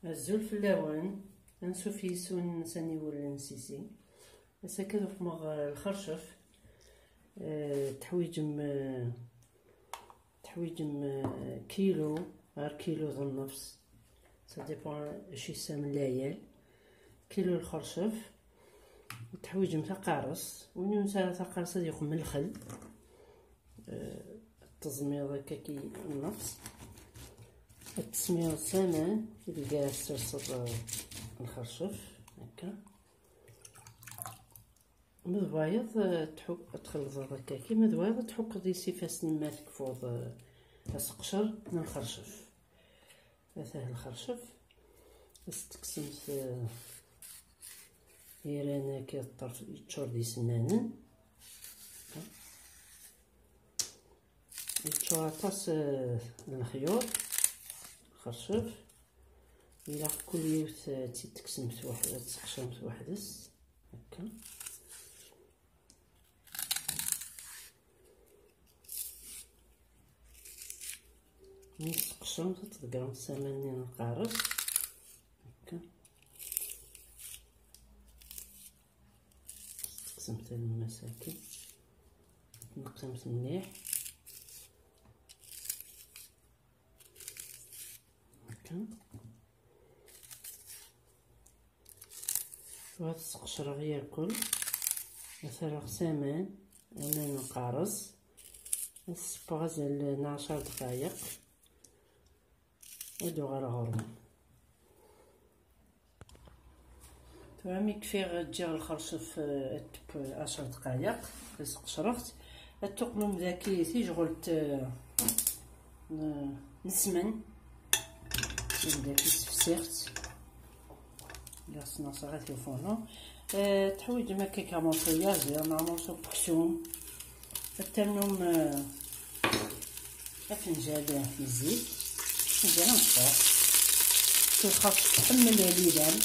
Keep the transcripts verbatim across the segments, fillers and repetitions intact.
Azul fell-awen. Ansuf yis-wen s aniwel n Sisi. Ass-agi ad uqmeɣ, eh, lxercef. Eh, teḥwiǧem, eh, teḥwiǧem, eh, kilu ɣer kilu d nnefs. Ça dépend acu yesɛam layal. Kilu lxercef. Teḥwiǧem taqares. Win ur nesɛi ara taqares ad yuqem lxel. Eh, teẓmiḍ akka ki nnefs. Ad tesmiḍ s aman, deg ara tesserseḍ, eh, lxercef, akka. Ma d wayeḍ, eh, tḥuk-, ad txelḍeḍ akka ki, ma d wayeḍ ad tḥukkeḍ yes ifassen ma tekfuḍ, eh, aseqcer n lxercef. Atah lxercef, ad s-teksemt, eh, iran akka ṭṭerf yeččur d isennanen. Yeččur aṭas, eh, n lexyuḍ, lxercef. Ilaq kul yiwet, eh, ad tt-id-teksemt weḥd-, ad tesqecremt weḥd-s. Akka. Mi tesqecremt, ad tḍeggremt aman-nni n lqares. Akka. Tekksemt alemmas-agi. Tneqsemt mliḥ. Akka. Ad sqecreɣ irkul. Ad t-rreɣ s aman, aman n lqares. Ad t-ssewweɣ azal n ɛecṛa dqayeq. Ad uɣaleɣ ɣur-wen. Tura mi kfiɣ, ǧǧiɣ lxerṣef, eh, ad tepp ɛecṛa dqayeq, ad sqecreɣ-tt. Ad tuqmem daki tijɣelt, eh, n, n ssmen. Ssmen daki sefsiɣ-tt. Lliɣ sneɣseɣ-it i ufurnu. Eh, teḥwiǧem akka kamurṣu yaziḍ, neɣ amurṣu n uksum. Ad ternum, eh, afenǧal n zzit, afenǧal ameqqer. Tibxert tḥemmel lidam.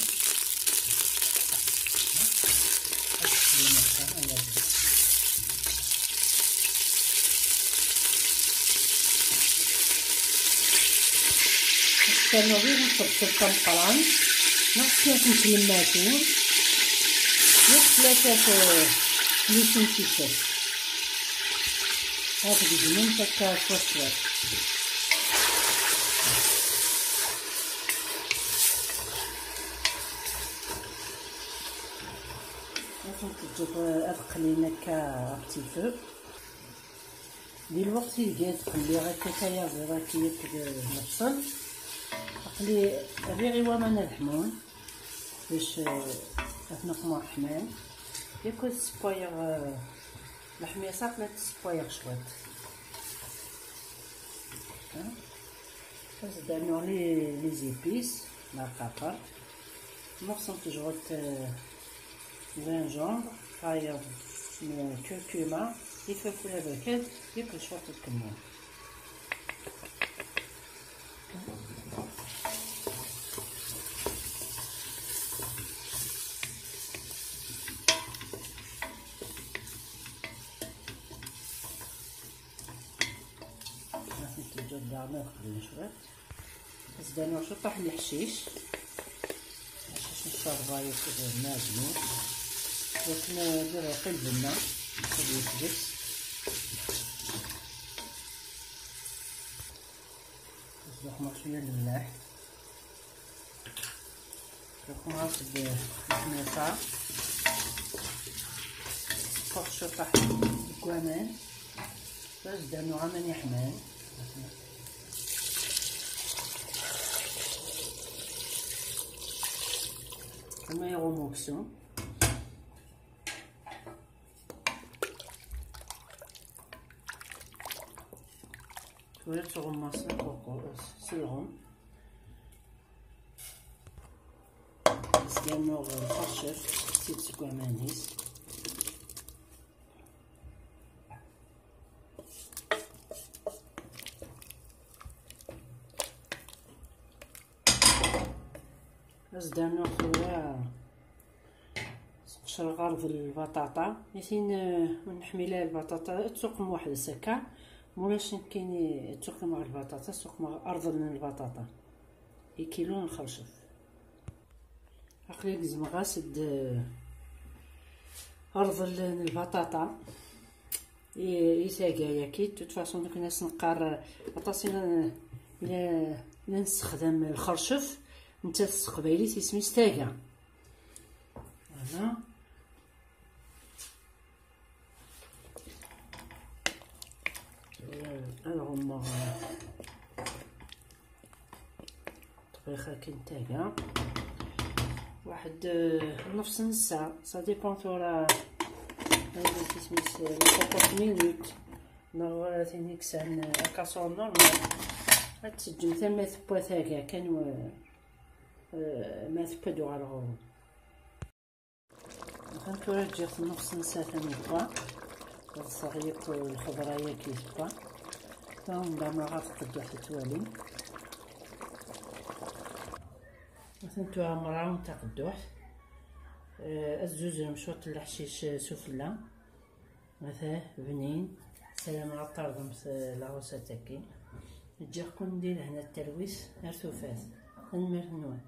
Ad ternuḍ yiwet n tebṣelt tameqqrant, neɣ snat n tlemmatin, neɣ tlata n, eh, tlusin n tifert. Ad tgezmemt akka cwiṭ cwiṭ. Ad tent-teǧǧeḍ ad qlin akka ɣef tifer. Di lweqt ideg ad qelliɣ akka tayaziḍ-agi akked lebṣel, aql-i rriɣ i waman ad ḥmun, bac, eh, ad ten-aqmeɣ ḥman. Yak ad ssewwayeɣ, eh, leḥmir-a, aql-i ad ssewwayeɣ cwiṭ. Ha? Ad s-d-rnuɣ les, les épices, lqaqa. Morceau n tejɣelt, eh, gingembre, tayeḍ n curcuma, ifelfel aberkan, yak d cwiṭ n lkemmun. Ad tent-teǧǧeḍ daɣen ad qlin cwiṭ. Ad s-d-rnuɣ ciṭṭaḥ n leḥcic. Leḥcic n ccerba akked lmeɛjnun. Wakken ad iṛeq lbenna, ad yefdes. Ad s-d-uqmeɣ cwiya n lemleḥ. Uqmeɣ-as-d leḥmiṣa. Ṣeffuɣ ciṭṭaḥ deg waman. Ad s-d-rnuɣ aman yeḥman. Ama iɣum uksum. Tura ttɣummasen s lɣum. Sganuɣ lxercef, tt-id seg waman-is. Ad s-d-rnuɣ tura, sqecreɣ arḍ n lbaṭaṭa. Nitni, eh, ur neḥmil ara lbaṭaṭa, ad tuqem weḥd-s akka. Mulac nekkini ad tuqem ɣer lbaṭaṭa, ad tuqem arḍ n lbaṭaṭa. Ikilu n lxercef. Aql-i gezmeɣ-as-d, eh, rḍel n lbaṭaṭa i, i tagga-yaki. De toute façon, nekni as-neqqar, eh, aṭas i n-, i n-, i nessexdam lxercef, nettat s teqbaylit isem-is tagga. Voilà. Ad ɣummeɣ ṭṭbix akin tagga. Waḥed, eh, nofs n ssaɛa, ça dépend tura. Ayen isem-is, eh, cinquante minutes. Neɣ, eh, tin i yesɛan, eh, akaṣur normal. Ad teǧǧem tama tewwa tagga kan, eh, eh, ma tewwa-d uɣal ɣur-wen. Atan tura ǧǧiɣ-t nofs n ssaɛa meqqar. Ḍseɣ yakk lxeḍra-yagi tewwa. Tura mbeɛd ma ɣer taqedduḥt ad twalim. Atan tura mraw n taqedduḥt. Eh, ad tzuzrem cwiṭ n leḥcic, eh, sufella. Ata bnin. Ssarameɣ ad terḍemt, eh, la recette-agi. Ǧǧiɣ-ken di lehna d talwit ar tufat. Tanemmirt-nwen.